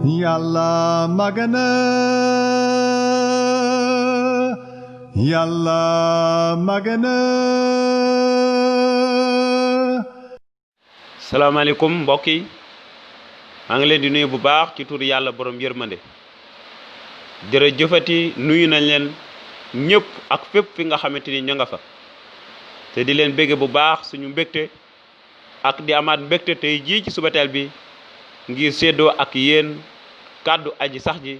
Yàlla magana Yàlla magana. salaamaaleykum mbokk yi maa ngi leen di nuyu bu baax ci tur yàlla borom yërmande jërëjëfati nuyu nañ leen ñëpp ak fépp fi nga xamante ni ñu nga fa te di leen bégge bu baax suñu mbégte ak di amaat mbégte tey jii ci subateel bi ngir séddoo ak yéen kàddu aji sax ji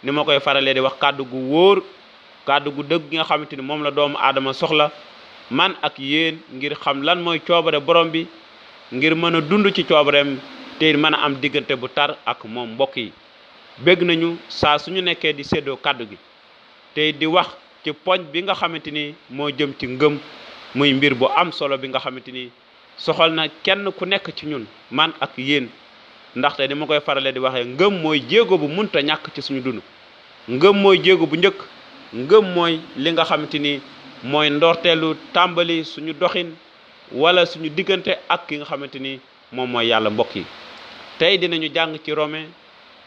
ni ma koy faralee di wax kàddu gu wóor kàddu gu dëgg gi nga xamante ni moom la doomu aadama soxla man ak yéen ngir xam lan mooy coobare borom bi ngir mën a dund ci coobareem te mën a am diggante bu tar ak moom mbokk yi bégg nañu saa suñu nekkee di séddoo kàddu gi tey di wax ci poñ bi nga xamante ni moo jëm ci ngëm muy mbir bu am solo bi nga xamante ni soxal na kenn ku nekk ci ñun man ak yéen ndaxte ni ma koy farale di waxee ngëm mooy jéego bu munta ñàkk ci suñu dund ngëm mooy jéego bu njëkk ngëm mooy li nga xamante ni mooy ndorteelu tàmbali suñu doxin wala suñu diggante ak ki nga xamante ni moom mooy yàlla mbokk yi tey dinañu jàng ci Romain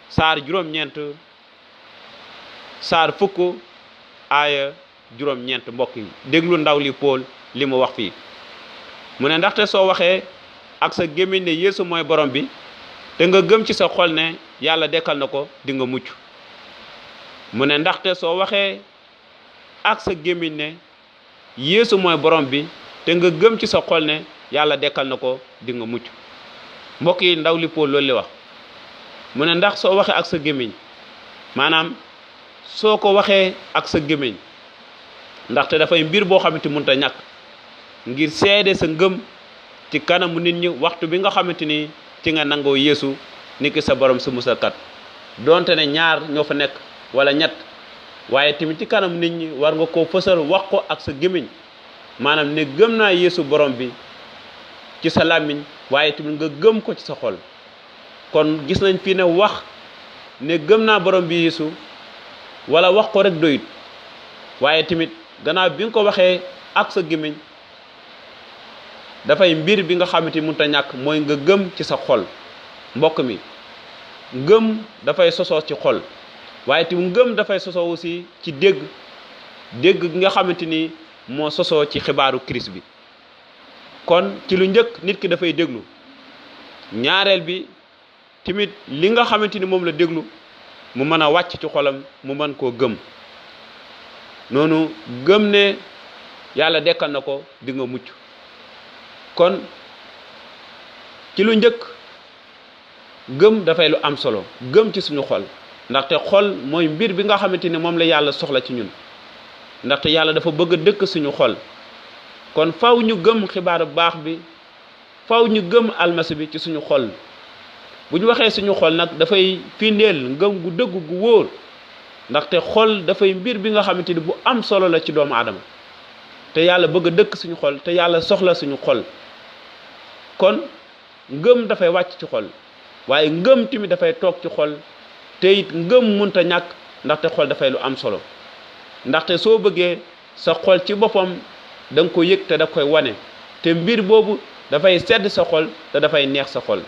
saar juróom-ñeent saar fukk aaya juróom-ñeent mbokk yi déglu ndaw li Paul li mu wax fii mu ne ndaxte soo waxee ak sa gémmiñ ne Yeesu mooy borom bi te nga gëm ci sa xol ne yàlla dekkal na ko di nga mucc mu ne ndaxte soo waxee ak sa gémmiñ ne Yeesu mooy borom bi te nga gëm ci sa xol ne yàlla dekkal na ko di nga mucc mbokk yi ndaw li Paul loolu li wax mu ne ndax soo waxee ak sa gémmiñ maanaam soo ko waxee ak sa gémmiñ ndaxte dafay mbir boo xamante mënut a ñàkk ngir seede sa ngëm ci kanamu nit ñi waxtu bi nga xamante ni ci nga nangoo Yeesu niki sa borom sa musalkat donte ne ñaar ñoo fa nekk wala ñett waaye tamit ci kanam nit ñi war nga koo fësal wax ko ak sa gémmiñ maanaam ne gëm naa Yeesu borom bi ci sa làmmiñ waaye tamit nga gëm ko ci sa xol kon gis nañ fii ne wax ne gëm naa borom bi Yeesu wala wax ko rek doyut waaye tamit gannaaw bi nga ko waxee ak sa gémmiñ dafay mbir bi nga xamante ni mënut a ñàkk mooy nga gëm ci sa xol mbokk mi ngëm dafay sosoo ci xol waaye tamit ngëm dafay sosoo aussi ci dégg gi nga xamante ni moo sosoo ci xibaaru Christ bi kon ci lu njëkk nit ki dafay déglu ñaareel bi tamit li nga xamante ni moom la déglu mu mën a wàcc ci xolam mu mën koo gëm noonu gëm ne yàlla dekkal na ko di nga mucc kon ci lu njëkk gëm dafay lu am solo gëm ci suñu xol ndaxte xol mooy mbir bi nga xamante ni moom la yàlla soxla ci ñun ndaxte yàlla dafa bëgg a dëkk suñu xol kon faw ñu gëm xibaar bu baax bi faw ñu gëm almasi bi ci suñu xol bu ñu waxee suñu xol nag dafay firndeel ngëm gu dëgg gu wóor ndaxte xol dafay mbir bi nga xamante ni bu am solo la ci doomu aadama te yàlla bëgg a dëkk suñu xol te yàlla soxla suñu xol kon ngëm dafay wàcc ci xol waaye ngëm tamit dafay toog ci xol te it ngëm munta ñàkk ndaxte xol dafay lu am solo ndaxte soo bëggee sa xol ci boppam da nga ko yëg te da koy wane te mbir boobu dafay sedd sa xol te dafay neex sa xol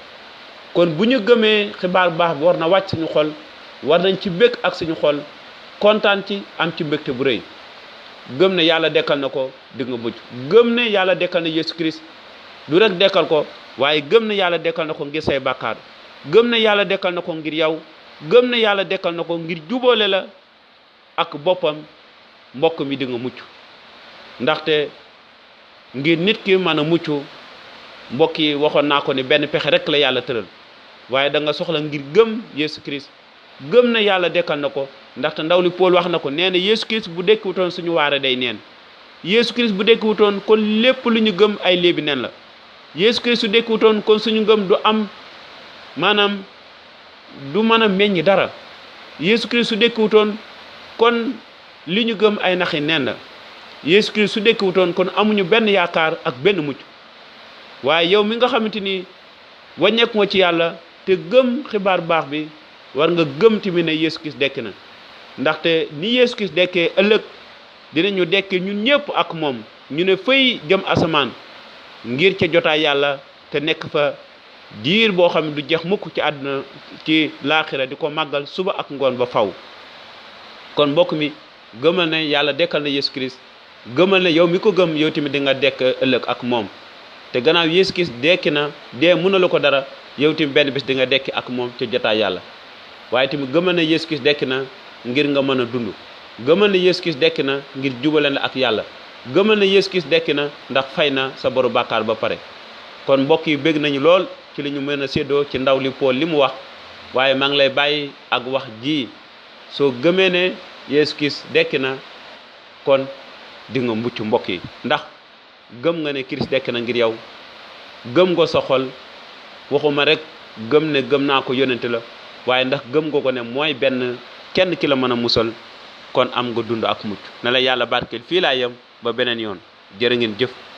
kon bu ñu gëmee xibaar bu baax bi war na wàcc suñu xol war nañ ci bëgg ak suñu xol kontaan ci am ci mbégte bu rëy gëm ne yàlla dekkal na ko di nga mucc gëm ne yàlla dekkal na Yeesu Christ du rek dekkal ko waaye gëm ne yàlla dekkal na ko ngir say bàkkaar gëm ne yàlla dekkal na ko ngir yow gëm ne yàlla dekkal na ko ngir jubóole la ak boppam mbokk mi di nga mucc ndaxte ngir nit ki mën a mucc mbokk yi waxoon naa ko ni benn pexe rek la yàlla tëral waaye da nga soxla ngir gëm Yeesu Christ gëm na yàlla dekkal na ko ndaxte ndaw li Paul wax na ko nee na Yeesu Christ bu dekkiwutoon suñu waare day neen Yeesu Christ bu dekkiwutoon kon lépp lu ñu gëm ay léebi neen la Yeesu Christ su dekkiwutoon kon suñu ngëm du am maanaam du mën a meññ dara Yeesu Christ su dekkiwutoon kon li ñu gëm ay naxi neen la Yeesu Christ su dekkiwutoon kon amuñu benn yaakaar ak benn mucc waaye yow mi nga xamante ni wàññeeku nga ci yàlla te gëm xibaar baax bi war nga gëm tamit ne Yeesu Christ dekk na ndaxte ni Yeesu Christ dekkee ëllëg dinañu dekkee ñun ñëpp ak moom ñu ne fay jëm asamaan ngir ca jotaay yàlla te nekk fa diir boo xam ne du jeex mukk ci àdduna ci laaxira di ko màggal suba ak ngoon ba faw kon mbokk mi gëmal ne yàlla dekkal na Yeesu Christ gëmal ne yow mi ko gëm yow tamit di nga dekk ëllëg ak moom te gannaaw Yeesu Christ dekki na dee mënalu ko dara yow tamit benn bis di nga dekki ak moom ca jotaay yàlla waaye tamit gëmal ne Yeesu Christ dekki na ngir nga mën a dund gëmal ne Yeesu Christ dekki na ngir jubale la ak yàlla gëmal ne Yeesu Christ dekki na ndax fay na sa boru bàkkaar ba pare kon mbokk yi bég nañu lool ci li ñu mën a séddoo ci ndaw li Paul li mu wax waaye maa ngi lay bàyyi ak wax ji soo gëmee ne Yeesu Christ dekki na kon di nga mucc mbokk yi ndax gëm nga ne Christ dekki na ngir yow gëm nga sa xol waxuma rek gëm ne gëm naa ko yonente la waaye ndax gëm nga ko ne mooy benn kenn ki la mën a musal kon am nga dund ak mucc na la yàlla barkeel fii laa yem ba beneen yoon jërë ngeen jëf